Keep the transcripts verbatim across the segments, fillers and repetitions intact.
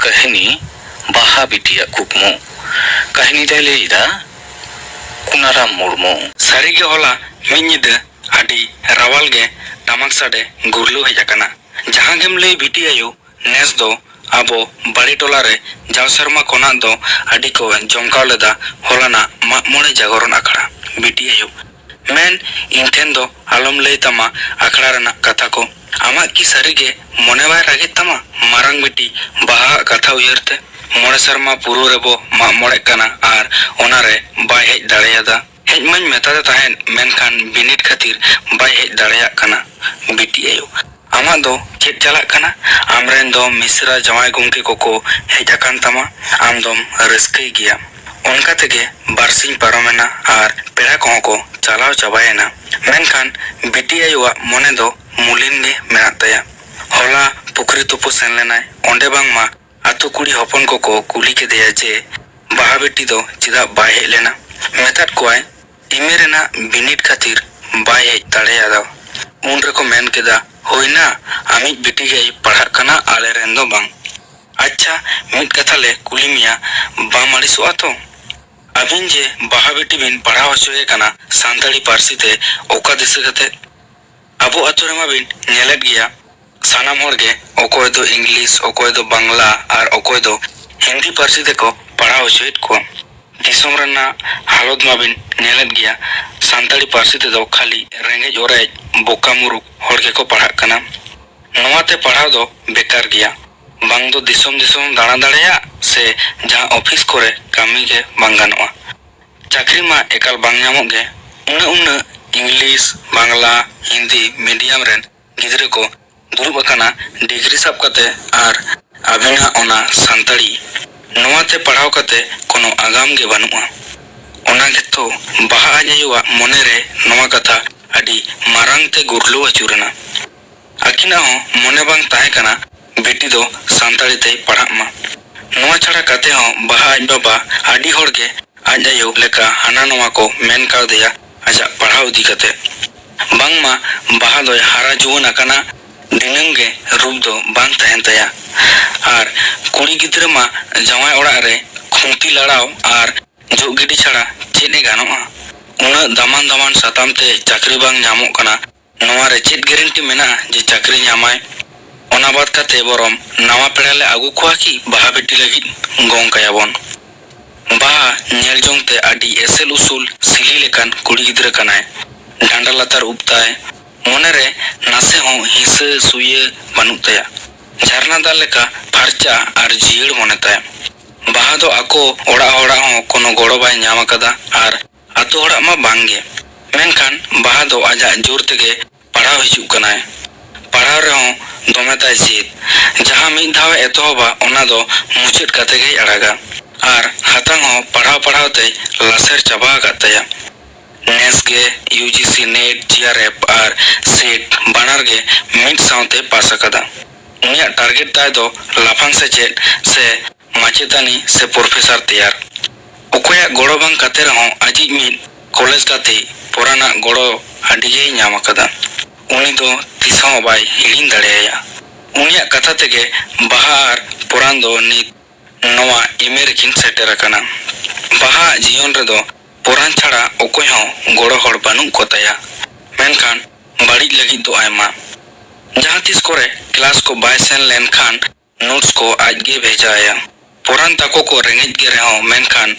ᱠᱟᱹᱦᱱᱤ ᱵᱟᱦᱟ ᱵᱤᱴᱤᱭᱟᱜ ᱠᱩᱠᱢᱩ᱾ ᱠᱟᱹᱦᱱᱤ ᱫᱚᱭ ᱞᱟᱹᱭ ᱮᱫᱟ ᱠᱩᱱᱟᱨᱟᱢ ᱢᱩᱨᱢᱩ᱾ ᱥᱟᱹᱨᱤᱜᱮ ᱦᱚᱞᱟ ᱢᱤᱫ ᱧᱤᱫᱟᱹ ᱟᱹᱰᱤ ᱨᱟᱣᱟᱞ ᱜᱮ ᱴᱟᱢᱟᱠ ᱥᱟᱰᱮ ᱜᱩᱨᱞᱟᱹᱣ ᱦᱮᱡ ᱟᱠᱟᱱᱟ᱾ ᱡᱟᱦᱟᱸ ᱜᱮᱢ ᱞᱟᱹᱭ ᱵᱤᱴᱤ ᱟᱭᱳ, ᱱᱮᱥ ᱫᱚ ᱟᱵᱚ ᱵᱟᱲᱮ ᱴᱚᱞᱟ ᱨᱮ ᱡᱟᱣ ᱥᱮᱨᱢᱟ ᱠᱷᱚᱱᱟᱜ ᱫᱚ ᱟᱹᱰᱤ ᱠᱚ ᱡᱚᱢᱠᱟᱣ ᱞᱮᱫᱟ ᱦᱚᱞᱟᱱᱟᱜ ᱢᱟᱜ ᱢᱚᱬᱮ ᱡᱟᱜᱚᱨᱚᱱ ᱟᱠᱷᱲᱟ᱾ ᱵᱤᱴᱤ ᱟᱭᱳ, ᱢᱮᱱ, ᱤᱧ ᱴᱷᱮᱱ ᱫᱚ ᱟᱞᱚᱢ ᱞᱟᱹᱭ ᱛᱟᱢᱟ ᱟᱠᱷᱲᱟ ᱨᱮᱱᱟᱜ ᱠᱟᱛᱷᱟ ᱠᱚ᱾ ᱟᱢᱟᱜ ᱠᱤ ᱥᱟᱹᱨᱤᱜᱮ ᱢᱚᱱᱮ ᱵᱟᱭ ᱨᱟᱜᱮᱫ ᱛᱟᱢᱟ ᱢᱟᱨᱟᱝ ᱵᱤᱴᱤ ᱵᱟᱦᱟᱣᱟᱜ ᱠᱟᱛᱷᱟ ᱩᱭᱦᱟᱹᱨ ᱛᱮ? ᱢᱚᱬᱮ ᱥᱮᱨᱢᱟ ᱯᱩᱨᱟᱹᱣ ᱨᱮᱵᱚ ᱢᱟᱜ ᱢᱚᱬᱮᱜ ᱠᱟᱱᱟ ᱟᱨ ᱚᱱᱟᱨᱮ ᱵᱟᱭ ᱦᱮᱡ ᱫᱟᱲᱮᱭᱟᱫᱟ᱾ ᱦᱮᱡ ᱢᱟᱧ ᱢᱮᱛᱟᱫᱮ ᱛᱟᱦᱮᱸᱫ, ᱢᱮᱱᱠᱷᱟᱱ ᱵᱤᱱᱤᱰ ᱠᱷᱟᱹᱛᱤᱨ ᱵᱟᱭ ᱦᱮᱡ ᱫᱟᱲᱮᱭᱟᱜ ᱠᱟᱱᱟ᱾ ᱵᱤᱴᱤ ᱟᱭᱳ, ᱟᱢᱟᱜ ᱫᱚ ᱪᱮᱫ ᱪᱟᱞᱟᱜ ᱠᱟᱱᱟ? ᱟᱢᱨᱮᱱ ᱫᱚ ᱢᱤᱥᱨᱟ ᱡᱟᱶᱟᱭ ᱜᱚᱢᱠᱮ ᱠᱚᱠᱚ ᱦᱮᱡ ᱟᱠᱟᱱ ᱛᱟᱢᱟ, ᱟᱢ ᱫᱚᱢ ᱨᱟᱹᱥᱠᱟᱹᱭ ᱜᱮᱭᱟ᱾ ᱚᱱᱠᱟ ᱛᱮᱜᱮ ᱵᱟᱨᱥᱤᱧ ᱯᱟᱨᱚᱢᱮᱱᱟ ᱟᱨ ᱯᱮᱲᱟ ᱠᱚᱦᱚᱸ ᱠᱚ ᱪᱟᱞᱟᱣ ᱪᱟᱵᱟᱭᱮᱱᱟ᱾ ᱢᱮᱱᱠᱷᱟᱱ ᱵᱤᱴᱤ ᱟᱭᱳᱣᱟᱜ ᱢᱚᱱᱮ ᱫᱚ ᱢᱩᱞᱤᱱ ᱜᱮ ᱢᱮᱱᱟᱜ ᱛᱟᱭᱟ᱾ ᱦᱚᱞᱟ ᱯᱩᱠᱷᱨᱤ ᱛᱩᱯᱩ ᱥᱮᱱ ᱞᱮᱱᱟᱭ᱾ ᱚᱸᱰᱮ ᱵᱟᱝᱢᱟ ᱟᱛᱳ ᱠᱩᱲᱤ ᱦᱚᱯᱚᱱ ᱠᱚᱠᱚ ᱠᱩᱞᱤ ᱠᱮᱫᱮᱭᱟ ᱡᱮ ᱵᱟᱦᱟ ᱵᱤᱴᱤ ᱫᱚ ᱪᱮᱫᱟᱜ ᱵᱟᱭ ᱦᱮᱡ ᱞᱮᱱᱟ᱾ ᱢᱮᱛᱟᱫ ᱠᱚᱣᱟᱭ ᱮᱢ ᱮ ᱨᱮᱱᱟᱜ ᱵᱤᱱᱤᱰ ᱠᱷᱟᱹᱛᱤᱨ ᱵᱟᱭ ᱦᱮᱡ ᱫᱟᱲᱮᱭᱟᱫᱟ᱾ ᱩᱱ ᱨᱮᱠᱚ ᱢᱮᱱ ᱠᱮᱫᱟ, ᱦᱩᱭᱱᱟ, ᱟᱢᱤᱡ ᱵᱤᱴᱤ ᱜᱮᱭ ᱯᱟᱲᱦᱟᱜ ᱠᱟᱱᱟ, ᱟᱞᱮ ᱨᱮᱱ ᱫᱚ ᱵᱟᱝ᱾ ᱟᱪᱪᱷᱟ, ᱢᱤᱫ ᱠᱟᱛᱷᱟ ᱞᱮ ᱠᱩᱞᱤ ᱢᱮᱭᱟ, ᱵᱟᱢ ᱟᱹᱲᱤᱥᱚᱜᱼᱟ ᱛᱚ? ᱟᱹᱵᱤᱱ ᱡᱮ ᱵᱟᱦᱟ ᱵᱤᱴᱤ ᱵᱤᱱ ᱯᱟᱲᱦᱟᱣ ᱦᱚᱪᱚᱭᱮ ᱠᱟᱱᱟ ᱥᱟᱱᱛᱟᱲᱤ ᱯᱟᱹᱨᱥᱤ ᱛᱮ, ᱚᱠᱟ ᱫᱤᱥᱟᱹ ᱠᱟᱛᱮ? ᱟᱵᱚ ᱟᱛᱳ ᱨᱮᱢᱟ ᱵᱤᱱ ᱧᱮᱞᱮᱫ ᱜᱮᱭᱟ, ᱥᱟᱱᱟᱢ ᱦᱚᱲ ᱜᱮ, ᱚᱠᱚᱭ ᱫᱚ ᱤᱝᱞᱤᱥ, ᱚᱠᱚᱭ ᱫᱚ ᱵᱟᱝᱞᱟ, ᱟᱨ ᱚᱠᱚᱭ ᱫᱚ ᱦᱤᱱᱫᱤ ᱯᱟᱹᱨᱥᱤ ᱛᱮᱠᱚ ᱯᱟᱲᱦᱟᱣ ᱦᱚᱪᱚᱭᱮᱫ ᱠᱚᱣᱟ᱾ ᱫᱤᱥᱚᱢ ᱨᱮᱱᱟᱜ ᱦᱟᱞᱚᱛ ᱢᱟᱵᱤᱱ ᱧᱮᱞᱮᱫ ᱜᱮᱭᱟ, ᱥᱟᱱᱛᱟᱲᱤ ᱯᱟᱹᱨᱥᱤ ᱛᱮᱫᱚ ᱠᱷᱟᱹᱞᱤ ᱨᱮᱸᱜᱮᱡ ᱚᱨᱮᱡ, ᱵᱚᱠᱟ ᱢᱩᱨᱩᱠ ᱦᱚᱲ ᱜᱮᱠᱚ ᱯᱟᱲᱦᱟᱜ ᱠᱟᱱᱟ᱾ ᱱᱚᱣᱟᱛᱮ ᱯᱟᱲᱦᱟᱣ ᱫᱚ ᱵᱮᱠᱟᱨ ᱜᱮᱭᱟ᱾ ᱵᱟᱝ ᱫᱚ ᱫᱤᱥᱚᱢ ᱫᱤᱥᱚᱢ ᱫᱟᱬᱟ ᱫᱟᱲᱮᱭᱟᱜ, ᱥᱮ ᱡᱟᱦᱟᱸ ᱚᱯᱷᱤᱥ ᱠᱚᱨᱮ ᱠᱟᱹᱢᱤ ᱜᱮ ᱵᱟᱝ ᱜᱟᱱᱚᱜᱼᱟ᱾ ᱪᱟᱹᱠᱨᱤ ᱢᱟ ᱮᱠᱟᱞ ᱵᱟᱝ ᱧᱟᱢᱚᱜ ᱜᱮ᱾ ᱩᱱᱟᱹᱜ ᱩᱱᱟᱹᱜ ᱤᱝᱞᱤᱥ, ᱵᱟᱝᱞᱟ, ᱦᱤᱱᱫᱤ ᱢᱤᱰᱤᱭᱟᱢ ᱨᱮᱱ ᱜᱤᱫᱽᱨᱟᱹ ᱠᱚ ᱫᱩᱲᱩᱵ ᱟᱠᱟᱱᱟ ᱰᱤᱜᱽᱨᱤ ᱥᱟᱵ ᱠᱟᱛᱮ, ᱟᱨ ᱟᱹᱵᱤᱱᱟᱜ ᱚᱱᱟ ᱥᱟᱱᱛᱟᱲᱤ, ᱱᱚᱣᱟᱛᱮ ᱯᱟᱲᱦᱟᱣ ᱠᱟᱛᱮ ᱠᱳᱱᱳ ᱟᱜᱟᱢ ᱜᱮ ᱵᱟᱹᱱᱩᱜᱼᱟ᱾ ᱚᱱᱟ ᱜᱮᱛᱚ ᱵᱟᱦᱟ ᱟᱡ ᱟᱭᱳᱣᱟᱜ ᱢᱚᱱᱮᱨᱮ ᱱᱚᱣᱟ ᱠᱟᱛᱷᱟ ᱟᱹᱰᱤ ᱢᱟᱨᱟᱝ ᱛᱮ ᱜᱩᱨᱞᱟᱹᱣ ᱟᱹᱪᱩᱨᱮᱱᱟ᱾ ᱟᱹᱠᱤᱱᱟᱜ ᱦᱚᱸ ᱢᱚᱱᱮ ᱵᱟᱝ ᱛᱟᱦᱮᱸ ᱠᱟᱱᱟ ᱵᱤᱴᱤ ᱫᱚ ᱥᱟᱱᱛᱟᱲᱤ ᱛᱮᱭ ᱯᱟᱲᱦᱟᱜ ᱢᱟ᱾ ᱱᱚᱣᱟ ᱪᱷᱟᱲᱟ ᱠᱟᱛᱮ ᱦᱚᱸ ᱵᱟᱦᱟ ᱟᱡ ᱵᱟᱵᱟ ᱟᱹᱰᱤ ᱦᱚᱲ ᱜᱮ ᱟᱡ ᱟᱭᱳ ᱞᱮᱠᱟ ᱦᱟᱱᱟ ᱱᱚᱣᱟ ᱠᱚ ᱢᱮᱱ ᱠᱟᱣᱫᱮᱭᱟ ᱟᱡᱟᱜ ᱯᱟᱲᱦᱟᱣ ᱤᱫᱤ ᱠᱟᱛᱮ᱾ ᱵᱟᱝᱢᱟ ᱵᱟᱦᱟ ᱫᱚᱭ ᱦᱟᱨᱟ ᱡᱩᱣᱟᱹᱱ ᱟᱠᱟᱱᱟ, ᱫᱤᱱᱟᱹᱢ ᱜᱮ ᱨᱩᱯ ᱫᱚ ᱵᱟᱝ ᱛᱟᱦᱮᱱ ᱛᱟᱭᱟ᱾ ᱟᱨ ᱠᱩᱲᱤ ᱠᱩᱲᱤ ᱜᱤᱫᱽᱨᱟᱹ ᱢᱟ ᱡᱟᱶᱟᱭ ᱚᱲᱟᱜ ᱨᱮ ᱠᱷᱩᱱᱛᱤ ᱞᱟᱲᱟᱣ ᱟᱨ ᱡᱚᱜ ᱜᱤᱰᱤ ᱪᱷᱟᱲᱟ ᱪᱮᱫ ᱮ ᱜᱟᱱᱚᱜᱼᱟ? ᱩᱱᱟᱹᱜ ᱫᱟᱢᱟᱱ ᱫᱟᱢᱟᱱ ᱥᱟᱛᱟᱢ ᱛᱮ ᱪᱟᱹᱠᱨᱤ ᱵᱟᱝ ᱧᱟᱢᱚᱜ ᱠᱟᱱᱟ, ᱱᱚᱣᱟ ᱨᱮ ᱪᱮᱫ ᱜᱮᱨᱮᱱᱴᱤ ᱢᱮᱱᱟᱜᱼᱟ ᱡᱮ ᱪᱟᱹᱠᱨᱤ ᱧᱟᱢᱟᱭ? ᱚᱱᱟ ᱵᱟᱫ ᱠᱟᱛᱮ ᱵᱚᱨᱚᱢ ᱱᱟᱣᱟ ᱯᱮᱲᱟ ᱞᱮ ᱟᱹᱜᱩ ᱠᱚᱣᱟ ᱠᱤ ᱵᱟᱦᱟ ᱵᱤᱴᱤ ᱞᱟᱹᱜᱤᱫ ᱜᱚᱝ ᱠᱟᱭᱟᱵᱚᱱ? ᱵᱟᱦᱟ ᱧᱮᱞ ᱡᱚᱝ ᱛᱮ ᱟᱹᱰᱤ ᱮᱥᱮᱞ ᱩᱥᱩᱞ ᱥᱤᱞᱤ ᱞᱮᱠᱟᱱ ᱠᱩᱲᱤ ᱜᱤᱫᱽᱨᱟᱹ ᱠᱟᱱᱟᱭ᱾ ᱰᱟᱸᱰᱟ ᱞᱟᱛᱟᱨ ᱩᱵ ᱛᱟᱭ, ᱢᱚᱱᱮ ᱨᱮ ᱱᱟᱥᱮ ᱦᱚᱸ ᱦᱤᱸᱥᱟᱹ ᱥᱩᱭᱟᱹ ᱵᱟᱹᱱᱩᱜ ᱛᱟᱭᱟ᱾ ᱡᱷᱟᱨᱱᱟ ᱫᱟᱜ ᱞᱮᱠᱟ ᱯᱷᱟᱨᱪᱟ ᱟᱨ ᱡᱤᱭᱟᱹᱲ ᱢᱚᱱᱮ ᱛᱟᱭ᱾ ᱵᱟᱦᱟ ᱫᱚ ᱟᱠᱚ ᱚᱲᱟᱜ ᱦᱚᱲᱟᱜ ᱦᱚᱸ ᱠᱳᱱᱳ ᱜᱚᱲᱚ ᱵᱟᱭ ᱧᱟᱢ ᱟᱠᱟᱫᱟ ᱟᱨ ᱟᱛᱳ ᱦᱚᱲᱟᱜ ᱢᱟ ᱵᱟᱝ ᱜᱮ᱾ ᱢᱮᱱᱠᱷᱟᱱ ᱵᱟᱦᱟ ᱫᱚ ᱟᱡᱟᱜ ᱡᱳᱨ ᱛᱮᱜᱮ ᱯᱟᱲᱦᱟᱣ ᱦᱤᱡᱩᱜ ᱠᱟᱱᱟᱭ᱾ ᱯᱟᱲᱦᱟᱣ ᱨᱮᱦᱚᱸ ᱫᱚᱢᱮ ᱛᱟᱭ ᱡᱮᱫ᱾ ᱡᱟᱦᱟᱸ ᱢᱤᱫ ᱫᱷᱟᱣ ᱮ ᱮᱛᱚᱦᱚᱵᱟ, ᱚᱱᱟ ᱫᱚ ᱢᱩᱪᱟᱹᱫ ᱠᱟᱛᱮ ᱜᱮᱭ ᱟᱲᱟᱜᱟ᱾ ᱟᱨ ᱦᱟᱛᱟᱝ ᱦᱚᱸ ᱯᱟᱲᱦᱟᱣ ᱯᱟᱲᱦᱟᱣ ᱛᱮᱭ ᱞᱟᱥᱮᱨ ᱪᱟᱵᱟ ᱟᱠᱟᱫ ᱛᱟᱭᱟ᱾ ᱱᱮᱥ ᱜᱮ ᱤᱭᱩ ᱡᱤ ᱥᱤ ᱱᱮᱴ, ᱡᱤ ᱟᱨ ᱮᱯᱷ ᱟᱨ ᱥᱮᱴ ᱵᱟᱱᱟᱨ ᱜᱮ ᱢᱤᱫ ᱥᱟᱶᱛᱮ ᱯᱟᱥ ᱟᱠᱟᱫᱟ᱾ ᱩᱱᱤᱭᱟᱜ ᱴᱟᱨᱜᱮᱴ ᱛᱟᱭ ᱫᱚ ᱞᱟᱯᱷᱟᱝ ᱥᱮᱪᱮᱫ ᱥᱮ ᱢᱟᱪᱮᱛᱟᱹᱱᱤ ᱥᱮ ᱯᱨᱚᱯᱷᱮᱥᱟᱨ ᱛᱮᱭᱟᱨ᱾ ᱚᱠᱚᱭᱟᱜ ᱜᱚᱲᱚ ᱵᱟᱝ ᱠᱟᱛᱮ ᱨᱮᱦᱚᱸ ᱟᱡᱤᱡ ᱢᱤᱫ ᱠᱚᱞᱮᱡᱽ ᱜᱟᱛᱮ ᱯᱚᱨᱟᱱᱟᱜ ᱜᱚᱲᱚ ᱟᱹᱰᱤ ᱜᱮᱭ ᱧᱟᱢ ᱟᱠᱟᱫᱟ᱾ ᱩᱱᱤ ᱫᱚ ᱛᱤᱥ ᱦᱚᱸ ᱵᱟᱭ ᱦᱤᱲᱤᱧ ᱫᱟᱲᱮᱭᱟᱭᱟ᱾ ᱩᱱᱤᱭᱟᱜ ᱠᱟᱛᱷᱟ ᱛᱮᱜᱮ ᱵᱟᱦᱟ ᱟᱨ ᱯᱚᱨᱟᱱ ᱫᱚ ᱱᱤᱛ ᱱᱚᱣᱟ ᱮᱢ ᱮ ᱨᱮᱠᱤᱱ ᱥᱮᱴᱮᱨ ᱟᱠᱟᱱᱟ᱾ ᱵᱟᱦᱟ ᱟᱜ ᱡᱤᱭᱚᱱ ᱨᱮᱫᱚ ᱯᱚᱨᱟᱱ ᱪᱷᱟᱲᱟ ᱚᱠᱚᱭ ᱦᱚᱸ ᱜᱚᱲᱚ ᱦᱚᱲ ᱵᱟᱹᱱᱩᱜ ᱠᱚ ᱛᱟᱭᱟ᱾ ᱢᱮᱱᱠᱷᱟᱱ ᱵᱟᱹᱲᱤᱡ ᱞᱟᱹᱜᱤᱫ ᱫᱚ ᱟᱭᱢᱟ᱾ ᱡᱟᱦᱟᱸ ᱛᱤᱥ ᱠᱚᱨᱮ ᱠᱞᱟᱥ ᱠᱚ ᱵᱟᱭ ᱥᱮᱱ ᱞᱮᱱᱠᱷᱟᱱ ᱱᱳᱴᱥ ᱠᱚ ᱟᱡ ᱜᱮ ᱵᱷᱮᱡᱟ ᱟᱭᱟ᱾ ᱯᱚᱨᱟᱱ ᱛᱟᱠᱚ ᱠᱚ ᱨᱮᱸᱜᱮᱡ ᱜᱮ ᱨᱮᱦᱚᱸ, ᱢᱮᱱᱠᱷᱟᱱ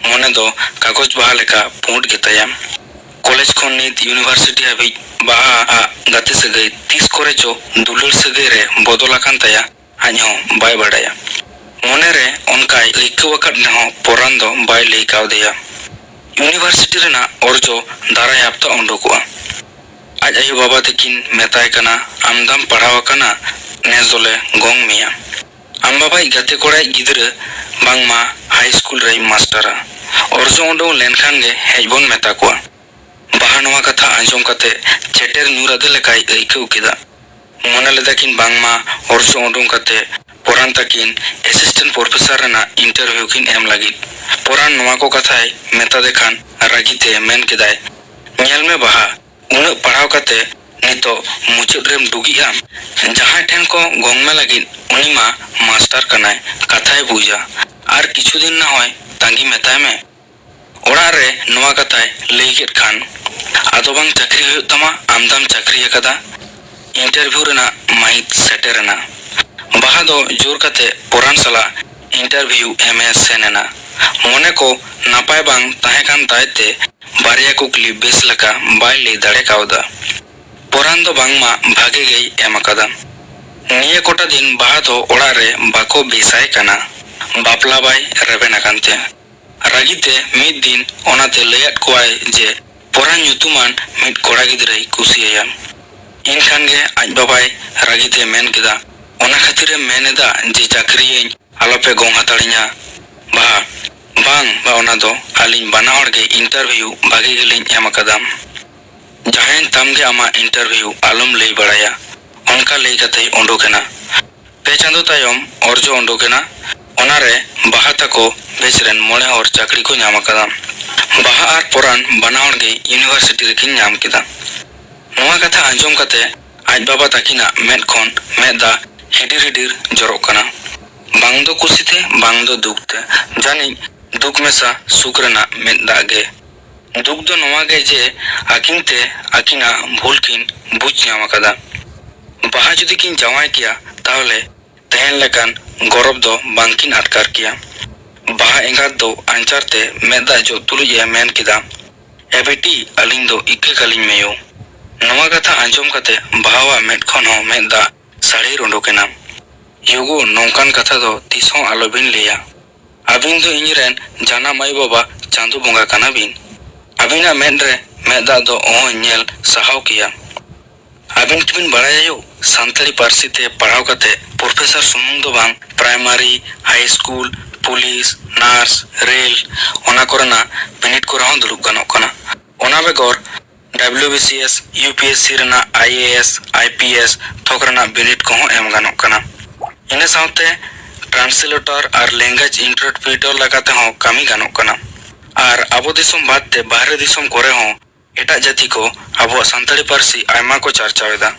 ᱢᱚᱱᱮ ᱫᱚ ᱠᱟᱜᱚᱡᱽ ᱵᱟᱦᱟ ᱞᱮᱠᱟ ᱯᱩᱸᱰ ᱜᱮᱛᱟᱭᱟ᱾ ᱠᱚᱞᱮᱡᱽ ᱠᱷᱚᱱ ᱱᱤᱛ ᱤᱭᱩᱱᱤᱵᱷᱟᱨᱥᱤᱴᱤ ᱦᱟᱹᱵᱤᱡ ᱵᱟᱦᱟ ᱟᱜ ᱜᱟᱛᱮ ᱥᱟᱹᱜᱟᱹᱭ ᱛᱤᱥ ᱠᱚᱨᱮ ᱪᱚ ᱫᱩᱞᱟᱹᱲ ᱥᱟᱹᱜᱟᱹᱭ ᱨᱮ ᱵᱚᱫᱚᱞ ᱟᱠᱟᱱ ᱛᱟᱭᱟ, ᱟᱡ ᱦᱚᱸ ᱵᱟᱭ ᱵᱟᱰᱟᱭᱟ᱾ ᱢᱚᱱᱮ ᱨᱮ ᱚᱱᱠᱟᱭ ᱟᱹᱭᱠᱟᱹᱣ ᱟᱠᱟᱫ ᱨᱮᱦᱚᱸ ᱯᱚᱨᱟᱱ ᱫᱚ ᱵᱟᱭ ᱞᱟᱹᱭ ᱠᱟᱣᱫᱮᱭᱟ᱾ ᱤᱭᱩᱱᱤᱵᱷᱟᱨᱥᱤᱴᱤ ᱨᱮᱱᱟᱜ ᱚᱨᱡᱚ ᱫᱟᱨᱟᱭ ᱦᱟᱯᱛᱟ ᱩᱰᱩᱠᱚᱜᱼᱟ᱾ ᱟᱡ ᱟᱭᱳ ᱵᱟᱵᱟ ᱛᱟᱹᱠᱤᱱ ᱢᱮᱛᱟᱭ ᱠᱟᱱᱟ, "ᱟᱢ ᱫᱟᱢ ᱯᱟᱲᱦᱟᱣ ᱟᱠᱟᱱᱟ, ᱱᱮᱥ ᱫᱚᱞᱮ ᱜᱚᱝ ᱢᱮᱭᱟ᱾ ᱟᱢ ᱵᱟᱵᱟᱭᱤᱡ ᱜᱟᱛᱮ ᱠᱚᱲᱟᱭᱤᱡ ᱜᱤᱫᱽᱨᱟᱹ ᱵᱟᱝᱢᱟ ᱦᱟᱭ ᱥᱠᱩᱞ ᱨᱮᱭ ᱢᱟᱥᱴᱟᱨᱟ᱾ ᱚᱨᱡᱚ ᱩᱰᱩᱝ ᱞᱮᱱᱠᱷᱟᱱ ᱜᱮ ᱦᱮᱡ ᱵᱚᱱ ᱢᱮᱛᱟ ᱠᱚᱣᱟ᱾" ᱵᱟᱦᱟ ᱱᱚᱣᱟ ᱠᱟᱛᱷᱟ ᱟᱸᱡᱚᱢ ᱠᱟᱛᱮ ᱪᱮᱴᱮᱨ ᱧᱩᱨ ᱟᱫᱮ ᱞᱮᱠᱟᱭ ᱟᱹᱭᱠᱟᱹᱣ ᱠᱮᱫᱟ᱾ ᱢᱚᱱᱮ ᱞᱮᱫᱟ ᱠᱤᱱ ᱵᱟᱝᱢᱟ ᱚᱨᱡᱚ ᱩᱰᱩᱝ ᱠᱟᱛᱮ ᱯᱚᱨᱟᱱ ᱛᱟᱹᱠᱤᱱ ᱮᱥᱤᱥᱴᱮᱱᱴ ᱯᱨᱚᱯᱷᱮᱥᱚᱨ ᱨᱮᱱᱟᱜ ᱤᱱᱴᱟᱨᱵᱷᱤᱭᱩ ᱠᱤᱱ ᱮᱢ ᱞᱟᱹᱜᱤᱫ᱾ ᱯᱚᱨᱟᱱ ᱱᱚᱣᱟ ᱠᱚ ᱠᱟᱛᱷᱟᱭ ᱢᱮᱛᱟᱫᱮ ᱠᱷᱟᱱ ᱨᱟᱹᱜᱤᱛᱮ ᱢᱮᱱ ᱠᱮᱫᱟᱭ, "ᱧᱮᱞ ᱢᱮ ᱵᱟᱦᱟ, ᱩᱱᱟᱹᱜ ᱯᱟᱲᱦᱟᱣ ᱠᱟᱛᱮ ᱱᱤᱛᱚᱜ ᱢᱩᱪᱟᱹᱫ ᱨᱮᱢ ᱰᱩᱜᱤᱜᱼᱟ? ᱡᱟᱦᱟᱸᱭ ᱴᱷᱮᱱ ᱠᱚ ᱜᱚᱝ ᱢᱮ ᱞᱟᱹᱜᱤᱫ, ᱩᱱᱤ ᱢᱟ ᱢᱟᱥᱴᱟᱨ ᱠᱟᱱᱟᱭ, ᱵᱟᱭ ᱵᱩᱡᱟ᱾ ᱟᱨ ᱠᱤᱪᱷᱩ ᱫᱤᱱ ᱱᱟ ᱦᱚᱭ ᱛᱟᱺᱜᱤ ᱢᱮᱛᱟᱭ ᱢᱮ᱾ ᱚᱲᱟᱜ ᱨᱮ ᱱᱚᱣᱟ ᱠᱟᱛᱷᱟᱭ ᱞᱟᱹᱭ ᱠᱮᱫ ᱠᱷᱟᱱ, ᱟᱫᱚ ᱵᱟᱝ ᱪᱟᱹᱠᱨᱤ ᱦᱩᱭᱩᱜ ᱛᱟᱢᱟ, ᱟᱢ ᱫᱟᱢ ᱪᱟᱹᱠᱨᱤ ᱟᱠᱟᱫᱟ, interview ᱨᱮᱱᱟᱜ ᱢᱟᱹᱦᱤᱛ ᱥᱮᱴᱮᱨ ᱮᱱᱟ᱾ ᱵᱟᱦᱟ ᱫᱚ ᱡᱳᱨ ᱠᱟᱛᱮ ᱯᱚᱨᱟᱱ ᱥᱟᱞᱟᱜ interview ᱮᱢ ᱮ ᱥᱮᱱ ᱮᱱᱟ᱾ ᱢᱚᱱᱮ ᱠᱚ ᱱᱟᱯᱟᱭ ᱵᱟᱝ ᱛᱟᱦᱮᱸ ᱠᱟᱱ ᱛᱟᱭ ᱛᱮ ᱵᱟᱨᱭᱟ ᱠᱩᱠᱞᱤ ᱵᱮᱥ ᱞᱮᱠᱟ ᱵᱟᱭ ᱞᱟᱹᱭ ᱫᱟᱲᱮ ᱠᱟᱣᱫᱟ᱾ ᱯᱚᱨᱟᱱ ᱫᱚ ᱵᱟᱝᱢᱟ ᱵᱷᱟᱜᱮ ᱜᱮᱭ ᱮᱢ ᱟᱠᱟᱫᱟ᱾ ᱱᱤᱭᱟᱹ ᱠᱚᱴᱟ ᱫᱤᱱ ᱵᱟᱦᱟ ᱫᱚ ᱚᱲᱟᱜ ᱨᱮ ᱵᱟᱠᱚ ᱵᱮᱥᱟᱭ ᱠᱟᱱᱟ᱾ ᱵᱟᱯᱞᱟ ᱵᱟᱭ ᱨᱮᱵᱮᱱ ᱟᱠᱟᱱ ᱛᱮ᱾ ᱨᱟᱹᱜᱤᱛᱮ ᱢᱤᱫ ᱫᱤᱱ ᱚᱱᱟᱛᱮ ᱞᱟᱹᱭᱟᱫ ᱠᱚᱣᱟᱭ ᱡᱮ ᱯᱚᱨᱟᱱ ᱧᱩᱛᱩᱢᱟᱱ ᱢᱤᱫ ᱠᱚᱲᱟ ᱜᱤᱫᱽᱨᱟᱹᱭ ᱠᱩᱥᱤᱭᱟᱭᱟ᱾ ᱮᱱᱠᱷᱟᱱ ᱜᱮ ᱟᱡ ᱵᱟᱵᱟᱭ ᱨᱟᱹᱜᱤᱛᱮ ᱢᱮᱱ ᱠᱮᱫᱟ, "ᱚᱱᱟ ᱠᱷᱟᱹᱛᱤᱨᱮᱢ ᱢᱮᱱ ᱮᱫᱟ ᱡᱮ ᱪᱟᱹᱠᱨᱤᱭᱟᱹᱧ, ᱟᱞᱚᱯᱮ ᱜᱚᱝ ᱦᱟᱛᱟᱲᱤᱧᱟ?" ᱵᱟᱦᱟ, ᱵᱟᱝ ᱵᱟ, ᱚᱱᱟ ᱫᱚ ᱟᱹᱞᱤᱧ ᱵᱟᱱᱟ ᱦᱚᱲ ᱜᱮ interview ᱵᱷᱟᱜᱮ ᱜᱮᱞᱤᱧ ᱮᱢ ᱟᱠᱟᱫᱟ᱾ ᱡᱟᱦᱟᱸᱭᱮᱱ ᱛᱟᱢ ᱜᱮ ᱟᱢᱟᱜ interview, ᱟᱞᱚᱢ ᱞᱟᱹᱭ ᱵᱟᱲᱟᱭᱟ᱾ ᱚᱱᱠᱟ ᱞᱟᱹᱭ ᱠᱟᱛᱮᱭ ᱩᱰᱩᱠ ᱮᱱᱟ᱾ ᱯᱮ ᱪᱟᱸᱫᱚ ᱛᱟᱭᱚᱢ ᱚᱨᱡᱚ ᱩᱰᱩᱠ ᱮᱱᱟ᱾ ᱚᱱᱟᱨᱮ ᱵᱟᱦᱟ ᱛᱟᱠᱚ batch ᱨᱮᱱ ᱢᱚᱬᱮ ᱦᱚᱲ ᱪᱟᱹᱠᱨᱤ ᱠᱚ ᱧᱟᱢ ᱟᱠᱟᱫᱟ᱾ ᱵᱟᱦᱟ ᱟᱨ ᱯᱚᱨᱟᱱ ᱵᱟᱱᱟ ᱦᱚᱲ ᱜᱮ university ᱨᱮᱠᱤᱱ ᱧᱟᱢ ᱠᱮᱫᱟ᱾ ᱱᱚᱣᱟ ᱠᱟᱛᱷᱟ ᱟᱸᱡᱚᱢ ᱠᱟᱛᱮ ᱟᱡ ᱵᱟᱵᱟ ᱛᱟᱹᱠᱤᱱᱟᱜ ᱢᱮᱫ ᱠᱷᱚᱱ ᱢᱮᱫ ᱫᱟᱜ ᱦᱤᱰᱤᱨ ᱦᱤᱰᱤᱨ ᱡᱚᱨᱚᱜ ᱠᱟᱱᱟ᱾ ᱵᱟᱝ ᱫᱚ ᱠᱩᱥᱤᱛᱮ, ᱵᱟᱝ ᱫᱚ ᱫᱩᱠ ᱛᱮ, ᱡᱟᱹᱱᱤᱡ ᱫᱩᱠ ᱢᱮᱥᱟ ᱥᱩᱠ ᱨᱮᱱᱟᱜ ᱢᱮᱫ ᱫᱟᱜ ᱜᱮ᱾ ᱫᱩᱠ ᱫᱚ ᱱᱚᱣᱟ ᱜᱮ ᱡᱮ ᱟᱹᱠᱤᱱ ᱛᱮ ᱟᱹᱠᱤᱱᱟᱜ ᱵᱷᱩᱞ ᱠᱤᱱ ᱵᱩᱡᱽ ᱧᱟᱢ ᱟᱠᱟᱫᱟ᱾ ᱵᱟᱦᱟ ᱡᱩᱫᱤ ᱠᱤᱱ ᱡᱟᱶᱟᱭ ᱠᱮᱭᱟ, ᱛᱟᱦᱚᱞᱮ ᱛᱮᱦᱮᱧ ᱞᱮᱠᱟᱱ ᱜᱚᱨᱚᱵᱽ ᱫᱚ ᱵᱟᱝᱠᱤᱱ ᱟᱴᱠᱟᱨ ᱠᱮᱭᱟ᱾ ᱵᱟᱦᱟ ᱮᱸᱜᱟᱛ ᱫᱚ ᱟᱧᱪᱟᱨ ᱛᱮ ᱢᱮᱫ ᱫᱟᱜ ᱡᱚᱜ ᱛᱩᱞᱩᱡ ᱮ ᱢᱮᱱ ᱠᱮᱫᱟ, "ᱮ ᱵᱤᱴᱤ, ᱟᱹᱞᱤᱧ ᱫᱚ ᱤᱠᱟᱹ ᱠᱟᱹᱞᱤᱧ ᱢᱮᱭᱳ᱾" ᱱᱚᱣᱟ ᱠᱟᱛᱷᱟ ᱟᱸᱡᱚᱢ ᱠᱟᱛᱮ ᱵᱟᱦᱟᱣᱟᱜ ᱢᱮᱫ ᱠᱷᱚᱱ ᱦᱚᱸ ᱢᱮᱫ ᱫᱟᱜ ᱥᱟᱹᱲᱤᱨ ᱩᱰᱩᱠ ᱮᱱᱟ᱾ "ᱭᱳᱜᱳ, ᱱᱚᱝᱠᱟᱱ ᱠᱟᱛᱷᱟ ᱫᱚ ᱛᱤᱥ ᱦᱚᱸ ᱟᱞᱚᱵᱤᱱ ᱞᱟᱹᱭᱟ᱾ ᱟᱹᱵᱤᱱ ᱫᱚ ᱤᱧ ᱨᱮᱱ ᱡᱟᱱᱟᱢ ᱟᱭᱳ ᱵᱟᱵᱟ ᱪᱟᱸᱫᱳ ᱵᱚᱸᱜᱟ ᱠᱟᱱᱟ ᱵᱤᱱ᱾ ᱟᱹᱵᱤᱱᱟᱜ ᱢᱮᱫ ᱨᱮ ᱢᱮᱫ ᱫᱟᱜ ᱫᱚ ᱚᱦᱚᱧ ᱧᱮᱞ ᱥᱟᱦᱟᱣ ᱠᱮᱭᱟ᱾ ᱟᱹᱵᱤᱱ ᱠᱤᱵᱤᱱ ᱵᱟᱲᱟᱭᱟ ᱭᱳ, ᱥᱟᱱᱛᱟᱲᱤ ᱯᱟᱹᱨᱥᱤ ᱛᱮ ᱯᱟᱲᱦᱟᱣ ᱠᱟᱛᱮ professor ᱥᱩᱢᱩᱝ ᱫᱚ ᱵᱟᱝ, primary, high school, police, nurse, rail, ᱚᱱᱟ ᱠᱚᱨᱮᱱᱟᱜ ᱵᱤᱱᱤᱰ ᱠᱚᱨᱮ ᱦᱚᱸ ᱫᱩᱲᱩᱵ ᱜᱟᱱᱚᱜ ᱠᱟᱱᱟ᱾ ᱚᱱᱟ ᱵᱮᱜᱚᱨ W B C S, U P S C ᱨᱮᱱᱟᱜ I A S, I P S ᱛᱷᱚᱠ ᱨᱮᱱᱟᱜ ᱵᱤᱱᱤᱰ ᱠᱚᱦᱚᱸ ᱮᱢ ᱜᱟᱱᱚᱜ ᱠᱟᱱᱟ᱾ ᱤᱱᱟᱹ ᱥᱟᱶᱛᱮ translator ᱟᱨ language interpreter ᱞᱮᱠᱟᱛᱮ ᱦᱚᱸ ᱠᱟᱹᱢᱤ ᱜᱟᱱᱚᱜ ᱠᱟᱱᱟ᱾ ᱟᱨ ᱟᱵᱚ ᱫᱤᱥᱚᱢ ᱵᱟᱫ ᱛᱮ ᱵᱟᱦᱨᱮ ᱫᱤᱥᱚᱢ ᱠᱚᱨᱮ ᱦᱚᱸ ᱮᱴᱟᱜ ᱡᱟᱹᱛᱤ ᱠᱚ ᱟᱵᱚᱣᱟᱜ ᱥᱟᱱᱛᱟᱲᱤ ᱯᱟᱹᱨᱥᱤ ᱟᱭᱢᱟ ᱠᱚ ᱪᱟᱨᱪᱟᱣ ᱮᱫᱟ᱾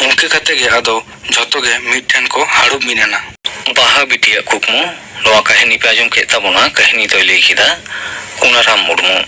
ᱤᱱᱠᱟᱹ ᱠᱟᱛᱮ ᱜᱮ ᱟᱫᱚ ᱡᱷᱚᱛᱚ ᱜᱮ ᱢᱤᱫ ᱴᱷᱮᱱ ᱠᱚ ᱦᱟᱹᱲᱩᱵ ᱢᱤᱫ ᱮᱱᱟ᱾ ᱵᱟᱦᱟ ᱵᱤᱴᱤᱭᱟᱜ ᱠᱩᱠᱢᱩ᱾ ᱱᱚᱣᱟ ᱠᱟᱹᱦᱱᱤ ᱯᱮ ᱟᱸᱡᱚᱢ ᱠᱮᱫ ᱛᱟᱵᱚᱱᱟ᱾ ᱠᱟᱹᱦᱱᱤ ᱫᱚᱭ ᱞᱟᱹᱭ ᱠᱮᱫᱟ ᱠᱩᱱᱟᱨᱟᱢ ᱢᱩᱨᱢᱩ᱾